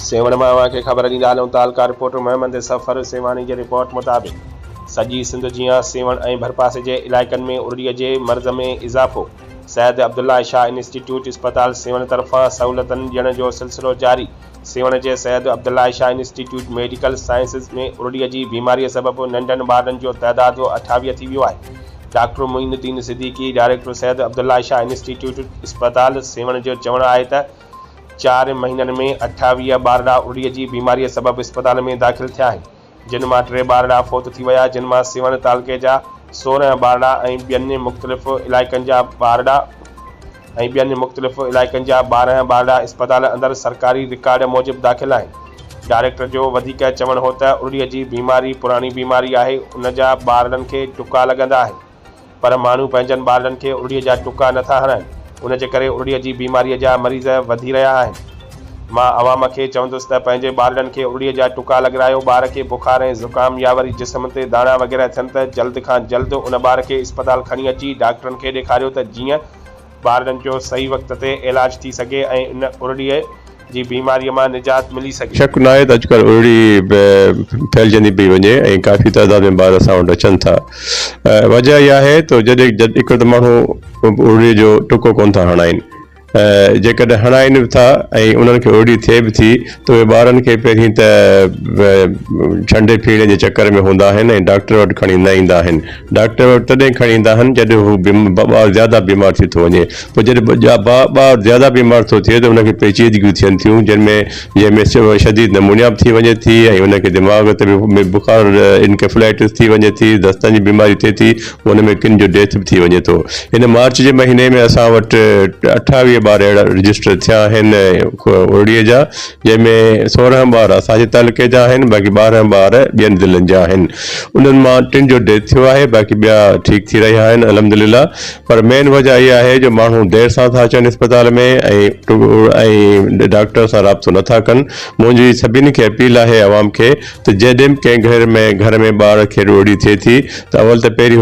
سيوهڻ مان اوهان کي خبر ڏيندا هلون تعلقه رپورٽر محمد صفر سيوهاڻي جي رپورٽ مطابق سڄي سنڌ جيان سيوهڻ ۽ ڀرپاسي جي علائقن ۾ ارڙي جي مرض ۾ اضافو سيد عبدالله شاهه انسٽيٽيوٽ اسپتال سيوهڻ طرفان سهولتن ڏيڻ جو سلسلو جاري سيوهڻ جي Syed Abdullah Shah institute medical sciences ۾ ارڙي جي بيماري سبب ننڍن ٻارڙن جو تعداد 28 ٿي ويو آهي doctor Moin Uddin Siddiqui director Syed Abdullah Shah institute اسپتال سيوهڻ جو چوڻ آهي ته چار مهينن ۾ 28 ٻارڙا ارڙيء جي بيماريء سبب اسپتال ۾ داخل ٿيا آهن، جن مان ٽي ٻارڙا فوت ٿي ويا، جن مان سيوهڻ تعلقي جا 16 ٻارڙا ۽ ٻين مختلف علائقن جا ٻارڙا ۽ ٻين مختلف علائقن جا 12 ٻارڙا اسپتال اندر سرڪاري رڪارڊ موجب داخل آهن. ڊائريڪٽر جو وڌيڪ چوڻ هو ته ارڙيء جي بيماري پراڻي بيماري آهي، ان جا ٻارڙن کي ٽڪا لڳندا آهن. پر ماڻهو پنهنجن ٻارڙن کي ارڙيء جا ٽڪا نه ٿا هڻائن، ان جي ڪري ارڙيء جي بيماريء جا مريض وڌي رهيا آهن. مان عوام کي چوندس ته پنهنجي ٻارڙن کي ارڙيء جا ٽڪا لڳرايو، ٻار کي بخار ۽ زڪام يا وري جسم تي داڻا وغيره ٿين ته جلد کان جلد ان ٻار کي اسپتال کڻي اچي ڊاڪٽرن کي ڏيکاريو ته جيئن ٻارڙن جو صحيح وقت تي علاج ٿي سگهي ۽ ان ارڙيء جي بيماريء مان نجات ملي سگهي. شڪ ناهي ته اڄڪلهه ارڙي به ڦهلجندي پئي وڃي ۽ ڪافي تعداد ۾ ٻار اسان وٽ اچن ٿا. وجه اها آهي ته جڏهن هڪ ته ماڻهو ارڙي جو ٽڪو ڪونه ٿا هڻائين ۽ جيڪڏهن هڻائين به ٿا ۽ انهن کي ارڙي ٿئي به ٿي ته اهي ٻارن کي پهرين ته ڇنڊي ڦيڻي جي چڪر ۾ هوندا آهن ۽ ڊاڪٽر وٽ کڻي نه ايندا آهن. ڊاڪٽر وٽ تڏهن کڻي ايندا آهن جڏهن هو ٻار زياده بيمار ٿي ٿو وڃي پوء جڏهن ٻار زياده بيمار ٿو ٿئي ته ان کي پيچيدگيون ٿين ٿيون جن ۾ جنهن ۾ شديد نمونيا به ٿي وڃي ٿي ۽ ان کي دماغ تي به بخار انڪيفلائٽس ٿي وڃي ٿي دستن جي بيماري ٿئي ٿي ان ۾ ڪن جو ڊيٿ به ٿي وڃي ٿو هن مارچ جي مهيني ۾ اسان وٽ 28 ٻار اهڙا رجسٽر ٿيا آهن ارڙي جا جنهن ۾ 16 ٻار اسان جي تعلقي جا آهن باقي 12 ٻار ٻين ضلعن جا آهن انهن مان ٽن جو ڊيٿ ٿيو آهي باقي ٻيا ٺيڪ ٿي رهيا آهن الحمد لله پر مين وجه اها آهي جو ماڻهو دير سان ٿا اچن اسپتال ۾ ۽ ۽ ڊاڪٽر سان رابطو نٿا ڪن منهنجي سڀني کي اپيل آهي عوام کي ته جڏهن به ڪنهن گهر ۾ گهر ۾ ٻار کي روڙي ٿئي ٿي ته اول ته پهرين.